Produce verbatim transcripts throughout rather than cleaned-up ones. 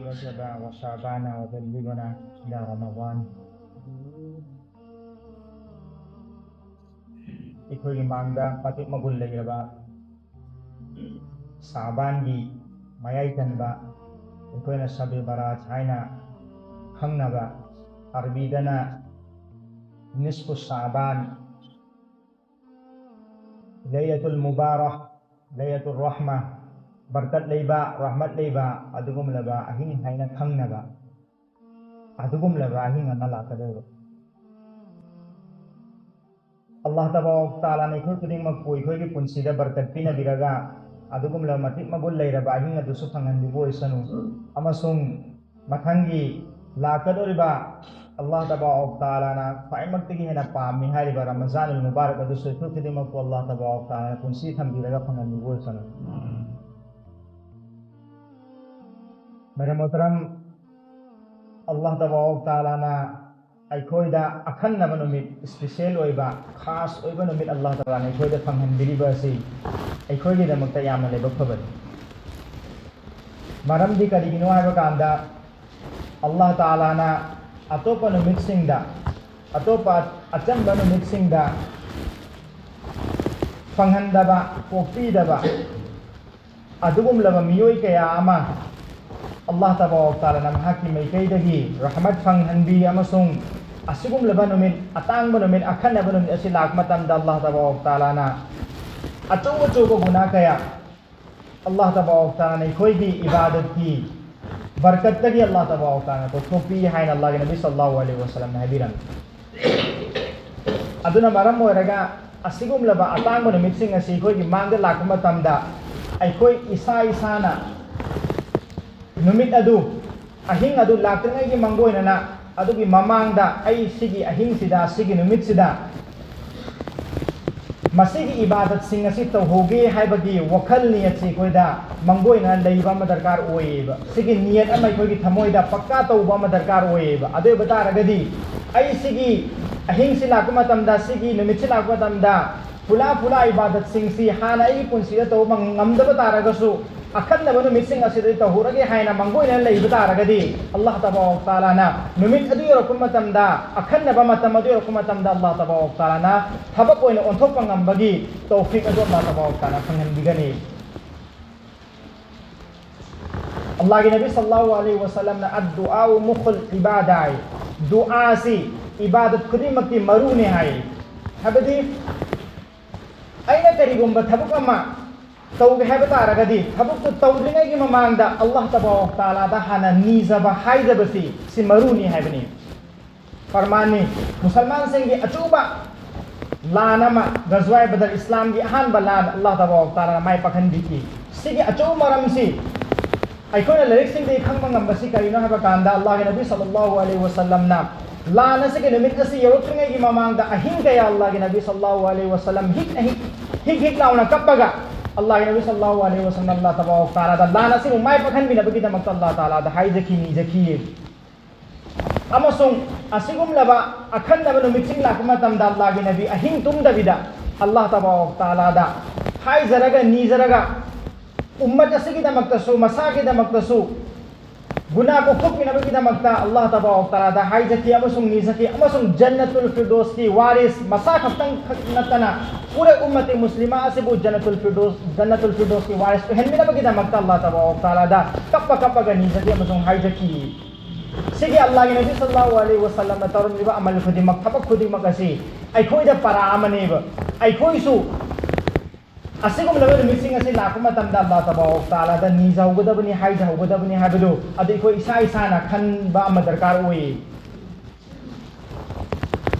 ꯔꯖꯕ ꯋ ꯁꯥꯕꯥꯅ ꯋ ꯕꯜꯂꯤꯒꯅ ꯏꯂꯥ ꯔꯃꯗꯥꯟ꯫ ꯑꯩꯈꯣꯏꯒꯤ ꯃꯥꯡꯗ ꯃꯇꯤꯛ ꯃꯒꯨꯟ ꯂꯩꯔꯕ ꯁꯥꯕꯥꯟꯒꯤ ꯃꯌꯥꯏ ꯆꯟꯕ, ꯑꯩꯈꯣꯏꯅ ꯁꯕꯦ ꯕꯔꯥꯠ ꯍꯥꯏꯅ ꯈꯪꯅꯕ, ꯑꯔꯕꯤꯗꯅ ꯅꯤꯁꯐꯨ ꯁꯥꯕꯥꯟ, ꯂꯩꯂꯇꯨꯜ ꯃꯨꯕꯥꯔꯛ, ꯂꯩꯂꯇꯨꯜ ꯔꯍꯃ, ꯕꯔꯀꯠ ꯂꯩꯕ, ꯔꯍꯃꯠ ꯂꯩꯕ ꯑꯗꯨꯒꯨꯝꯂꯕ ꯑꯍꯤꯡ ꯍꯥꯏꯅ ꯈꯪꯅꯕ ꯑꯗꯨꯒꯨꯝꯂꯕ ꯑꯍꯤꯡ ꯑꯃ ꯂꯥꯛꯀꯗꯧꯕ꯫ ꯑꯜꯂꯥꯍ ꯇꯕꯥꯔꯛ ꯇꯥꯂꯥꯅ ꯑꯩꯈꯣꯏ ꯈꯨꯗꯤꯡꯃꯛꯄꯨ ꯑꯩꯈꯣꯏꯒꯤ ꯄꯨꯟꯁꯤꯗ ꯕꯔꯀꯠ ꯄꯤꯅꯕꯤꯔꯒ ꯑꯗꯨꯒꯨꯝꯂꯕ ꯃꯇꯤꯛ ꯃꯒꯨꯟ ꯂꯩꯔꯕ ꯑꯍꯤꯡ ꯑꯗꯨꯁꯨ ꯐꯪꯍꯟꯕꯤꯕ ꯑꯣꯏꯁꯅꯨ꯫ ꯑꯃꯁꯨꯡ ꯃꯊꯪꯒꯤ ꯂꯥꯛꯀꯗꯧꯔꯤꯕ ꯑꯜꯂꯥꯍ ꯇꯕꯥꯔꯛ ꯇꯥꯂꯥꯅ ꯈ꯭ꯋꯥꯏꯃꯛꯇꯒꯤ ꯍꯦꯟꯅ ꯄꯥꯝꯃꯤ ꯍꯥꯏꯔꯤꯕ ꯔꯃꯖꯥꯟ ꯑꯜ ꯃꯨꯕꯥꯔꯛ ꯑꯗꯨꯁꯨ ꯑꯩꯈꯣꯏ ꯈꯨꯗꯤꯡꯃꯛꯄꯨ ꯑꯜꯂꯥꯍ ꯇꯕꯥꯔꯛ ꯇꯥꯂꯥꯅ ꯄꯨꯟꯁꯤ ꯊꯝꯕꯤꯔꯒ ꯐꯪꯍꯟꯕꯤꯕ ꯑꯣꯏꯁꯅꯨ꯫ ꯃꯔꯝ ꯃꯣꯍꯇꯔꯝ, ꯑꯜꯂꯥꯍ ꯇꯕꯥꯔꯛ ꯇꯥꯂꯥꯅ ꯑꯩꯈꯣꯏꯗ ꯑꯈꯟꯅꯕ ꯅꯨꯃꯤꯠ, ꯏꯁꯄꯤꯁꯦꯜ ꯑꯣꯏꯕ, ꯈꯥꯁ ꯑꯣꯏꯕ ꯅꯨꯃꯤꯠ ꯑꯜꯂꯥꯍ ꯇꯥꯂꯥꯅ ꯑꯩꯈꯣꯏꯗ ꯐꯪꯍꯟꯕꯤꯔꯤꯕ ꯑꯁꯤ ꯑꯩꯈꯣꯏꯒꯤꯗꯃꯛꯇ ꯌꯥꯝꯅ ꯂꯥꯏꯕꯛ ꯐꯕꯅꯤ꯫ ꯃꯔꯝꯗꯤ ꯀꯔꯤꯒꯤꯅꯣ ꯍꯥꯏꯕ ꯀꯥꯟꯗ, ꯑꯜꯂꯥꯍ ꯇꯥꯂꯥꯅ ꯑꯇꯣꯞꯄ ꯅꯨꯃꯤꯠꯁꯤꯡꯗ, ꯑꯇꯣꯞꯄ ꯑꯆꯝꯕ ꯅꯨꯃꯤꯠꯁꯤꯡꯗ ꯐꯪꯍꯟꯗꯕ, ꯄꯣꯛꯄꯤꯗꯕ ꯑꯗꯨꯒꯨꯝꯂꯕ ꯃꯤꯑꯣꯏ ꯀꯌꯥ ꯑꯃ ꯑꯜꯂꯥꯍ ꯇꯕꯥꯔꯛ ꯇꯥꯂꯥꯅ ꯃꯍꯥꯛꯀꯤ ꯃꯥꯏꯀꯩꯗꯒꯤ ꯔꯍꯃꯠ ꯐꯪꯍꯟꯕꯤ, ꯑꯃꯁꯨꯡ ꯑꯁꯤꯒꯨꯝꯂꯕ ꯅꯨꯃꯤꯠ, ꯑꯇꯥꯡꯕ ꯅꯨꯃꯤꯠ, ꯑꯈꯟꯅꯕ ꯅꯨꯃꯤꯠ ꯑꯁꯤ ꯂꯥꯛꯄ ꯃꯇꯝꯗ ꯑꯜꯂꯥꯍ ꯇꯕꯥꯔꯛ ꯇꯥꯂꯥꯅ ꯑꯆꯧ ꯑꯆꯧꯕ ꯒꯨꯅꯥ ꯀꯌꯥ ꯑꯜꯂꯥꯍ ꯇꯕꯥꯔꯛ ꯇꯥꯂꯥꯅ ꯑꯩꯈꯣꯏꯒꯤ ꯏꯕꯥꯗꯠꯀꯤ ꯕꯔꯀꯠꯇꯒꯤ ꯑꯜꯂꯥꯍ ꯇꯕꯥꯔꯛ ꯇꯥꯂꯥꯅ ꯀꯣꯛꯊꯣꯛꯄꯤ ꯍꯥꯏꯅ ꯑꯜꯂꯥꯍꯒꯤ ꯅꯕꯤ ꯁꯜꯂꯜꯂꯥꯍꯨ ꯑꯂꯩꯍꯤ ꯋꯁꯜꯂꯝꯅ ꯍꯥꯏꯕꯤꯔꯝꯃꯤ꯫ ꯑꯗꯨꯅ ꯃꯔꯝ ꯑꯣꯏꯔꯒ ꯑꯁꯤꯒꯨꯝꯂꯕ ꯑꯇꯥꯡꯕ ꯅꯨꯃꯤꯠꯁꯤꯡ ꯑꯁꯤ ꯑꯩꯈꯣꯏꯒꯤ ꯃꯥꯡꯗ ꯂꯥꯛꯄ ꯃꯇꯝꯗ ꯑꯩꯈꯣꯏ ꯏꯁꯥ ꯏꯁꯥꯅ ꯅꯨꯃꯤꯠ ꯑꯗꯨ, ꯑꯍꯤꯡ ꯑꯗꯨ ꯂꯥꯛꯇ꯭ꯔꯤꯉꯩꯒꯤ ꯃꯥꯡꯒꯣꯏꯅꯅ ꯑꯗꯨꯒꯤ ꯃꯃꯥꯡꯗ ꯑꯩ ꯁꯤꯒꯤ ꯑꯍꯤꯡꯁꯤꯗ, ꯁꯤꯒꯤ ꯅꯨꯃꯤꯠꯁꯤꯗ ꯃꯁꯤꯒꯤ ꯏꯕꯥꯗꯠꯁꯤꯡ ꯑꯁꯤ ꯇꯧꯍꯧꯒꯦ ꯍꯥꯏꯕꯒꯤ ꯋꯥꯈꯜ ꯅꯤꯌꯠꯁꯤ ꯑꯩꯈꯣꯏꯗ ꯃꯥꯡꯒꯣꯏꯅ ꯂꯩꯕ ꯑꯃ ꯗꯔꯀꯥꯔ ꯑꯣꯏꯌꯦꯕ꯫ ꯁꯤꯒꯤ ꯅꯤꯌꯠ ꯑꯃ ꯑꯩꯈꯣꯏꯒꯤ ꯊꯃꯣꯏꯗ ꯄꯛꯀꯥ ꯇꯧꯕ ꯑꯃ ꯗꯔꯀꯥꯔ ꯑꯣꯏꯌꯦꯕ꯫ ꯑꯗꯨ ꯑꯣꯏꯕ ꯇꯥꯔꯒꯗꯤ ꯑꯩ ꯁꯤꯒꯤ ꯑꯍꯤꯡꯁꯤ ꯂꯥꯛꯄ ꯃꯇꯝꯗ, ꯁꯤꯒꯤ ꯅꯨꯃꯤꯠꯁꯤ ꯂꯥꯛꯄ ꯃꯇꯝꯗ ꯐꯨꯂꯥ ꯐꯨꯂꯥ ꯏꯕꯥꯗꯠꯁꯤꯡꯁꯤ ꯍꯥꯟꯅ ꯑꯩꯒꯤ ꯄꯨꯟꯁꯤꯗ ꯇꯧꯕ ꯉꯝꯗꯕ ꯇꯥꯔꯒꯁꯨ, ꯑꯈꯟꯅꯕ ꯅꯨꯃꯤꯠꯁꯤꯡ ꯑꯁꯤꯗꯗꯤ ꯇꯧꯍꯧꯔꯒꯦ ꯍꯥꯏꯅ ꯃꯥꯡꯒꯣꯏꯅꯅ ꯂꯩꯕ ꯇꯥꯔꯒꯗꯤ, ꯑꯜꯂꯥꯍ ꯇꯕꯥꯔꯛ ꯇꯥꯂꯥꯅ ꯅꯨꯃꯤꯠ ꯑꯗꯨ ꯌꯧꯔꯛꯄ ꯃꯇꯝꯗ, ꯑꯈꯟꯅꯕ ꯃꯇꯝ ꯑꯗꯨ ꯌꯧꯔꯛꯄ ꯃꯇꯝꯗ ꯑꯜꯂꯥꯍ ꯇꯕꯥꯔꯛ ꯇꯥꯂꯥꯅ ꯊꯕꯛ ꯑꯣꯏꯅ ꯑꯣꯟꯊꯣꯛꯄ ꯉꯝꯕꯒꯤ ꯇꯧꯐꯤꯛ ꯑꯗꯨ ꯑꯜꯂꯥꯍ ꯇꯕꯥꯔꯛ ꯇꯥꯂꯥꯅ ꯐꯪꯍꯟꯕꯤꯒꯅꯤ꯫ ꯑꯜꯂꯥꯍꯒꯤ ꯅꯕꯤ ꯁꯜꯂꯜꯂꯥꯍꯨ ꯑꯂꯩꯍꯤ ꯋꯁꯜꯂꯝꯅ "ꯑꯗꯨꯑꯥꯎ ꯃꯨꯈꯨꯜ ꯏꯕꯥꯗꯥ" ꯍꯥꯏ꯫ ꯗꯨꯑꯥꯁꯤ ꯏꯕꯥꯗꯠ ꯈꯨꯗꯤꯡꯃꯛꯀꯤ ꯃꯔꯨꯅꯤ ꯍꯥꯏ꯫ ꯍꯥꯏꯕꯗꯤ ꯑꯩꯅ ꯀꯔꯤꯒꯨꯝꯕ ꯊꯕꯛ ꯑꯃ ꯇꯧꯒꯦ ꯍꯥꯏꯕ ꯇꯥꯔꯒꯗꯤ, ꯊꯕꯛꯇꯨ ꯇꯧꯗ꯭ꯔꯤꯉꯩꯒꯤ ꯃꯃꯥꯡꯗ ꯑꯜꯂꯥꯍ ꯇꯕꯥꯔꯛ ꯇꯥꯂꯥꯗ ꯍꯥꯟꯅ ꯅꯤꯖꯕ ꯍꯥꯏꯖꯕꯁꯤ ꯁꯤ ꯃꯔꯨꯅꯤ ꯍꯥꯏꯕꯅꯤ꯫ ꯐꯔꯃꯥꯟꯅꯤ, ꯃꯨꯁꯜꯃꯥꯟꯁꯤꯡꯒꯤ ꯑꯆꯧꯕ ꯂꯥꯟ ꯑꯃ, ꯒꯖꯋꯥꯏ ꯕꯗꯔ, ꯏꯁꯂꯥꯝꯒꯤ ꯑꯍꯥꯟꯕ ꯂꯥꯟ, ꯑꯜꯂꯥꯍ ꯇꯕꯥꯔꯛ ꯇꯥꯂꯥꯅ ꯃꯥꯏ ꯄꯥꯛꯍꯟꯕꯤꯈꯤ꯫ ꯁꯤꯒꯤ ꯑꯆꯧꯕ ꯃꯔꯝꯁꯤ ꯑꯩꯈꯣꯏꯅ ꯂꯥꯏꯔꯤꯛꯁꯤꯡꯗꯒꯤ ꯈꯪꯕ ꯉꯝꯕꯁꯤ ꯀꯔꯤꯅꯣ ꯍꯥꯏꯕ ꯀꯥꯟꯗ, ꯑꯜꯂꯥꯍꯒꯤ ꯅꯕꯤ ꯁꯜꯂꯜꯂꯥꯍꯨ ꯑꯂꯩꯍꯤ ꯋꯁꯜꯂꯝꯅ ꯂꯥꯟ ꯑꯁꯤꯒꯤ ꯅꯨꯃꯤꯠ ꯑꯁꯤ ꯌꯧꯔꯛꯇ꯭ꯔꯤꯉꯩꯒꯤ ꯃꯃꯥꯡꯗ ꯑꯍꯤꯡ ꯀꯌꯥ ꯑꯜꯂꯥꯍꯒꯤ ꯅꯕꯤ ꯁꯜꯂꯜꯂꯥꯍꯨ ꯑꯂꯩꯍꯤ ꯋꯁꯜꯂꯝ ꯍꯤꯛ ꯍꯤꯛ, ꯍꯤꯛ ꯍꯤꯛ ꯂꯥꯎꯅ ꯀꯞꯄꯒ, ꯑꯜꯂꯥꯍꯒꯤ ꯅꯕꯤ ꯁꯜꯂꯜꯂꯥꯍꯨ ꯑꯂꯩꯍꯤ ꯋꯁꯜꯂꯝ ꯑꯜꯂꯥꯍ ꯇꯕꯥꯔꯛ ꯇꯥꯂꯥꯗ ꯂꯥꯟ ꯑꯁꯤꯕꯨ ꯃꯥꯏ ꯄꯥꯛꯍꯟꯕꯤꯅꯕꯒꯤꯗꯃꯛꯇ ꯑꯜꯂꯥꯍ ꯇꯥꯂꯥꯗ ꯍꯥꯏꯖꯈꯤ, ꯅꯤꯖꯈꯤ꯫ ꯑꯃꯁꯨꯡ ꯑꯁꯤꯒꯨꯝꯂꯕ ꯑꯈꯟꯅꯕ ꯅꯨꯃꯤꯠꯁꯤꯡ ꯂꯥꯛꯄ ꯃꯇꯝꯗ ꯑꯜꯂꯥꯍꯒꯤ ꯅꯕꯤ ꯑꯍꯤꯡ ꯇꯨꯝꯗꯕꯤꯗ ꯑꯜꯂꯥꯍ ꯇꯕꯥꯔꯛ ꯇꯥꯂꯥꯗ ꯍꯥꯏꯖꯔꯒ, ꯅꯤꯖꯔꯒ, ꯎꯝꯃꯠ ꯑꯁꯤꯒꯤꯗꯃꯛꯇꯁꯨ, ꯃꯁꯥꯒꯤꯗꯃꯛꯇꯁꯨ ꯒꯨꯅꯥ ꯀꯣꯛꯊꯣꯛꯄꯤꯅꯕꯒꯤꯗꯃꯛꯇ ꯑꯜꯂꯥꯍ ꯇꯕꯥꯔꯛ ꯇꯥꯂꯥꯗ ꯍꯥꯏꯖꯈꯤ ꯑꯃꯁꯨꯡ ꯅꯤꯖꯈꯤ, ꯑꯃꯁꯨꯡ ꯖꯟꯅꯇꯨꯜ ꯐꯤꯔꯗꯣꯁꯀꯤ ꯋꯥꯔꯤꯁ ꯃꯁꯥ ꯈꯛꯇꯪ ꯈꯛ ꯅꯠꯇꯅ ꯄꯨꯔꯦ ꯎꯝꯃꯇꯦ ꯃꯨꯁꯂꯤꯃꯥ ꯑꯁꯤꯕꯨ ꯖꯟꯅꯇꯨꯜ ꯐꯤꯔꯗꯣꯁ, ꯖꯟꯅꯇꯨꯜ ꯐꯤꯔꯗꯣꯁꯀꯤ ꯋꯥꯔꯤꯁ ꯑꯣꯏꯍꯟꯕꯤꯅꯕꯒꯤꯗꯃꯛꯇ ꯑꯜꯂꯥꯍ ꯇꯕꯥꯔꯛ ꯇꯥꯂꯥꯗ ꯀꯞꯄ ꯀꯞꯄꯒ ꯅꯤꯖꯈꯤ ꯑꯃꯁꯨꯡ ꯍꯥꯏꯖꯈꯤ꯫ ꯁꯤꯒꯤ ꯑꯜꯂꯥꯍꯒꯤ ꯅꯕꯤ ꯁꯜꯂꯜꯂꯥꯍꯨ ꯑꯂꯩꯍꯤ ꯋꯁꯜꯂꯝꯅ ꯇꯧꯔꯝꯂꯤꯕ ꯑꯃꯜ ꯈꯨꯗꯤꯡꯃꯛ, ꯊꯕꯛ ꯈꯨꯗꯤꯡꯃꯛ ꯑꯁꯤ ꯑꯩꯈꯣꯏꯗ ꯄꯔꯥ ꯑꯃꯅꯦꯕ꯫ ꯑꯩꯈꯣꯏꯁꯨ ꯑꯁꯤꯒꯨꯝꯂꯕ ꯅꯨꯃꯤꯠꯁꯤꯡ ꯑꯁꯤ ꯂꯥꯛꯄ ꯃꯇꯝꯗ ꯑꯜꯂꯥꯍ ꯇꯕꯥꯔꯛ ꯇꯥꯂꯥꯗ ꯅꯤꯖꯍꯧꯒꯗꯕꯅꯤ, ꯍꯥꯏꯖꯍꯧꯒꯗꯕꯅꯤ ꯍꯥꯏꯕꯗꯨ ꯑꯗꯨ ꯑꯩꯈꯣꯏ ꯏꯁꯥ ꯏꯁꯥꯅ ꯈꯟꯕ ꯑꯃ ꯗꯔꯀꯥꯔ ꯑꯣꯏ꯫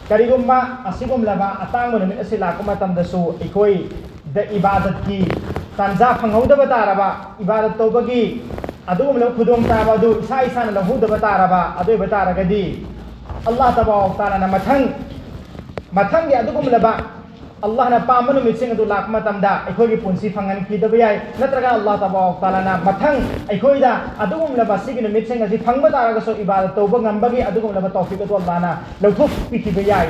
ꯀꯔꯤꯒꯨꯝꯕ ꯑꯁꯤꯒꯨꯝꯂꯕ ꯑꯇꯥꯡꯕ ꯅꯨꯃꯤꯠ ꯑꯁꯤ ꯂꯥꯛꯄ ꯃꯇꯝꯗꯁꯨ ꯑꯩꯈꯣꯏꯗ ꯏꯕꯥꯗꯠꯀꯤ ꯇꯥꯟꯖꯥ ꯐꯪꯍꯧꯗꯕ ꯇꯥꯔꯕ, ꯏꯕꯥꯗꯠ ꯇꯧꯕꯒꯤ ꯑꯗꯨꯒꯨꯝꯂꯕ ꯈꯨꯗꯣꯡꯆꯥꯕ ꯑꯗꯨ ꯏꯁꯥ ꯏꯁꯥꯅ ꯂꯧꯍꯧꯗꯕ ꯇꯥꯔꯕ, ꯑꯗꯨ ꯑꯣꯏꯕ ꯇꯥꯔꯒꯗꯤ ꯑꯜꯂꯥꯍ ꯇꯕꯥꯔꯛ ꯇꯥꯂꯥꯅ ꯃꯊꯪ, ꯃꯊꯪꯒꯤ ꯑꯗꯨꯒꯨꯝꯂꯕ ꯑꯜꯂꯥꯍꯅ ꯄꯥꯝꯕ ꯅꯨꯃꯤꯠꯁꯤꯡ ꯑꯗꯨ ꯂꯥꯛꯄ ꯃꯇꯝꯗ ꯑꯩꯈꯣꯏꯒꯤ ꯄꯨꯟꯁꯤ ꯐꯪꯍꯟꯈꯤꯗꯕ ꯌꯥꯏ, ꯅꯠꯇ꯭ꯔꯒ ꯑꯜꯂꯥꯍ ꯇꯕꯥꯔꯛ ꯇꯥꯂꯥꯅ ꯃꯊꯪ ꯑꯩꯈꯣꯏꯗ ꯑꯗꯨꯒꯨꯝꯂꯕ ꯁꯤꯒꯤ ꯅꯨꯃꯤꯠꯁꯤꯡ ꯑꯁꯤ ꯐꯪꯕ ꯇꯥꯔꯒꯁꯨ ꯏꯕꯥꯗꯠ ꯇꯧꯕ ꯉꯝꯕꯒꯤ ꯑꯗꯨꯒꯨꯝꯂꯕ ꯇꯧꯐꯤꯛ ꯑꯗꯨ ꯑꯜꯂꯥꯍꯅ ꯂꯧꯊꯣꯛꯄꯤꯈꯤꯕ ꯌꯥꯏ꯫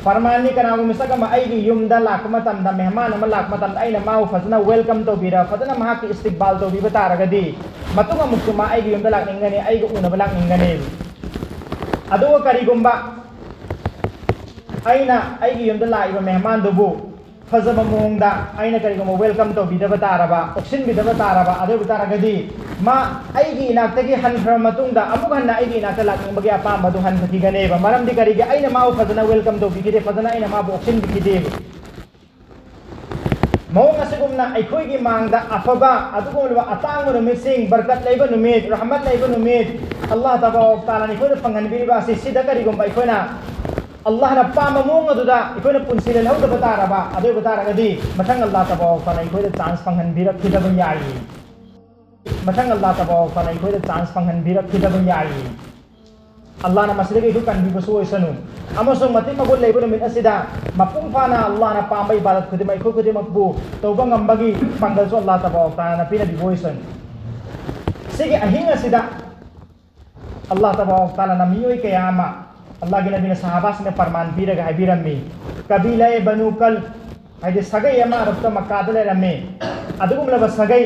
ꯄ꯭ꯔꯃꯥꯟꯅꯤ꯫ ꯀꯅꯥꯒꯨꯝꯕ ꯃꯤꯁꯛ ꯑꯃ ꯑꯩꯒꯤ ꯌꯨꯝꯗ ꯂꯥꯛꯄ ꯃꯇꯝꯗ, ꯃꯦꯍꯃꯥꯟ ꯑꯃ ꯂꯥꯛꯄ ꯃꯇꯝꯗ ꯑꯩꯅ ꯃꯥꯕꯨ ꯐꯖꯅ welcome ꯇꯧꯕꯤꯔ, ꯐꯖꯅ ꯃꯍꯥꯛꯀꯤ ꯏꯁꯇꯤꯛꯕꯥꯜ ꯇꯧꯕꯤꯕ ꯇꯥꯔꯒꯗꯤ, ꯃꯇꯨꯡ ꯑꯃꯨꯛꯁꯨ ꯃꯥ ꯑꯩꯒꯤ ꯌꯨꯝꯗ ꯂꯥꯛꯅꯤꯡꯒꯅꯤ, ꯑꯩꯒ ꯎꯅꯕ ꯂꯥꯛꯅꯤꯡꯒꯅꯤ꯫ ꯑꯗꯨꯒ ꯀꯔꯤꯒꯨꯝꯕ ꯑꯩꯅ ꯑꯩꯒꯤ ꯌꯨꯝꯗ ꯂꯥꯛꯏꯕ ꯃꯦꯍꯃꯥꯟꯗꯨꯕꯨ ꯐꯖꯕ ꯃꯑꯣꯡꯗ ꯑꯩꯅ ꯀꯔꯤꯒꯨꯝꯕ welcome ꯇꯧꯕꯤꯗꯕ ꯇꯥꯔꯕ, ꯑꯣꯛꯁꯤꯟꯕꯤꯗꯕ ꯇꯥꯔꯕ, ꯑꯗꯨ ꯑꯣꯏꯕ ꯇꯥꯔꯒꯗꯤ ꯃꯥ ꯑꯩꯒꯤ ꯏꯅꯥꯛꯇꯒꯤ ꯍꯟꯈ꯭ꯔꯕ ꯃꯇꯨꯡꯗ ꯑꯃꯨꯛ ꯍꯟꯅ ꯑꯩꯒꯤ ꯏꯅꯥꯛꯇ ꯂꯥꯛꯅꯤꯡꯕꯒꯤ ꯑꯄꯥꯝꯕ ꯑꯗꯨ ꯍꯟꯊꯈꯤꯒꯅꯦꯕ꯫ ꯃꯔꯝꯗꯤ ꯀꯔꯤꯒꯤ? ꯑꯩꯅ ꯃꯥꯕꯨ ꯐꯖꯅ welcome ꯇꯧꯕꯤꯈꯤꯗꯦ, ꯐꯖꯅ ꯑꯩꯅ ꯃꯥꯕꯨ ꯑꯣꯛꯁꯤꯟꯕꯤꯈꯤꯗꯦꯕ꯫ ꯃꯑꯣꯡ ꯑꯁꯤꯒꯨꯝꯅ ꯑꯩꯈꯣꯏꯒꯤ ꯃꯥꯡꯗ ꯑꯐꯕ, ꯑꯗꯨꯒꯨꯝꯂꯕ ꯑꯇꯥꯡꯕ ꯅꯨꯃꯤꯠꯁꯤꯡ, ꯕꯔꯀꯠ ꯂꯩꯕ ꯅꯨꯃꯤꯠ, ꯔꯍꯃꯠ ꯂꯩꯕ ꯅꯨꯃꯤꯠ, ꯑꯜꯂꯥꯍ ꯇꯕꯥꯔꯛ ꯇꯥꯂꯥꯅ ꯑꯩꯈꯣꯏꯗ ꯐꯪꯍꯟꯕꯤꯔꯤꯕ ꯑꯁꯤ, ꯁꯤꯗ ꯀꯔꯤꯒꯨꯝꯕ ꯑꯩꯈꯣꯏꯅ ꯑꯜꯂꯥꯍꯅ ꯄꯥꯝꯕ ꯃꯑꯣꯡ ꯑꯗꯨꯗ ꯑꯩꯈꯣꯏꯅ ꯄꯨꯟꯁꯤ ꯂꯦꯜꯍꯧꯗꯕ ꯇꯥꯔꯕ, ꯑꯗꯨ ꯑꯣꯏꯕ ꯇꯥꯔꯒꯗꯤ ꯃꯊꯪ ꯑꯜꯂꯥꯍ ꯇꯕꯥꯔꯛ ꯇꯥꯂꯥꯅ ꯑꯩꯈꯣꯏꯗ ꯆꯥꯟꯁ ꯐꯪꯍꯟꯕꯤꯔꯛꯈꯤꯗꯕ ꯌꯥꯏ꯫ ꯃꯊꯪ ꯑꯜꯂꯥꯍ ꯇꯕꯥꯔꯛ ꯇꯥꯂꯥꯅ ꯑꯩꯈꯣꯏꯗ ꯆꯥꯟꯁ ꯐꯪꯍꯟꯕꯤꯔꯛꯈꯤꯗꯕ ꯌꯥꯏ꯫ ꯑꯜꯂꯥꯍꯅ ꯃꯁꯤꯗꯒꯤ ꯑꯩꯈꯣꯏ ꯀꯟꯕꯤꯕꯁꯨ ꯑꯣꯏꯁꯅꯨ꯫ ꯑꯃꯁꯨꯡ ꯃꯇꯤꯛ ꯃꯒꯨꯟ ꯂꯩꯕ ꯅꯨꯃꯤꯠ ꯑꯁꯤꯗ ꯃꯄꯨꯡ ꯐꯥꯅ ꯑꯜꯂꯥꯍꯅ ꯄꯥꯝꯕ ꯏꯕꯥꯗꯠ ꯈꯨꯗꯤꯡꯃꯛ ꯑꯩꯈꯣꯏ ꯈꯨꯗꯤꯡꯃꯛꯄꯨ ꯇꯧꯕ ꯉꯝꯕꯒꯤ ꯄꯥꯡꯒꯜꯁꯨ ꯑꯜꯂꯥꯍ ꯇꯕꯥꯔꯛ ꯇꯥꯂꯥꯅ ꯄꯤꯅꯕꯤꯕ ꯑꯣꯏꯁꯅꯨ꯫ ꯁꯤꯒꯤ ꯑꯍꯤꯡ ꯑꯁꯤꯗ ꯑꯜꯂꯥꯍ ꯇꯕꯥꯔꯛ ꯇꯥꯂꯥꯅ ꯃꯤꯑꯣꯏ ꯀꯌꯥ ꯑꯃ, ꯑꯜꯂꯥꯍꯒꯤ ꯅꯕꯤꯅ ꯁꯍꯥꯕꯥꯁꯤꯡꯅ ꯄ꯭ꯔꯃꯥꯟ ꯄꯤꯔꯒ ꯍꯥꯏꯕꯤꯔꯝꯃꯤ, ꯀꯕꯤꯂꯥ ꯕꯅꯨ ꯀꯜꯕ, ꯍꯥꯏꯗꯤ ꯁꯥꯒꯩ ꯑꯃ ꯑꯔꯕꯇ ꯃꯛꯀꯥꯗ ꯂꯩꯔꯝꯃꯤ꯫ ꯑꯗꯨꯒꯨꯝꯂꯕ ꯁꯥꯒꯩ